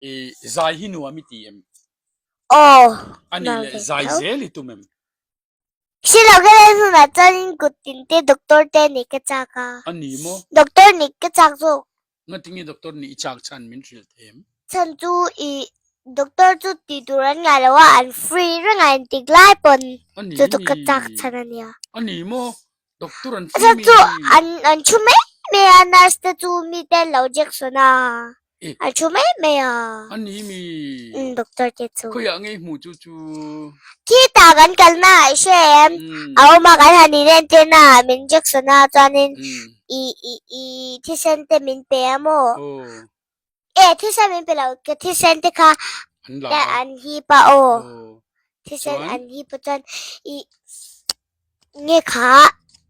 I zai hi nuam i ti em? Aw. A nih leh zai zel i tum em? Hrilh ka leh hunah chuanin kut tin te doctor te nih ka chak a. A ni maw? Doctor nih ka chak zawk. Ngatinge doctor nih i chak chhan min hrilh thei em? Chhan chu i doctor chu tih tur an ngah lo a, an free reng a intik lai pawn chu chu ka chak chhan a nia. A ni maw? Doctor an A free mi? chu an an thu mai mai a nurse te chu mi te an lo jection a. An thu mai mai a. A ni mi? Umm doctor te chu. Khawiah ngei hmuh chu chu? Khitah kan kalna ah i hre em? A awm a kan han inen te na ah min jection a chuanin i i i thisen te min pe a maw? E thisen min pe lo ka thisen te kha an hip a aw. Thisen an hip a chuan i Nge kha?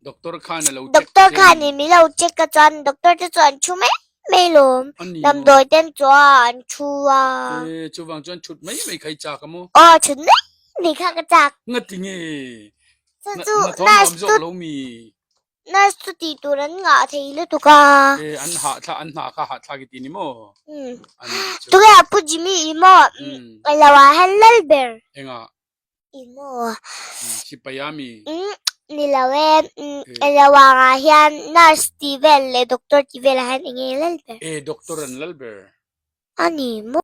Doctor khan a lo check Doctor khan in min lo check a chuan doctor te chu an thu mai mai lawm. Damdawi te an chu a an thu a. E chuvang chuan thut mai mai kha i chak a maw? Aw thut mai mai kha ka chak. Ngati nge? Chu chu Hnathawh nuam zawk lo mi? Nurse chu tih tur an ngah thei lutuk a. E an hah thla an hna kha hah thlak i ti ni maw? Umm. Tunge a Pu Jimmy i maw? Elo ah hian lal ber. Engah? I maw? Sipai a mi? Umm ni lo e, elo ah hian nurse tih vel leh doctor tih velah hian eng nge lal ber? E doctor an lal ber. A ni maw?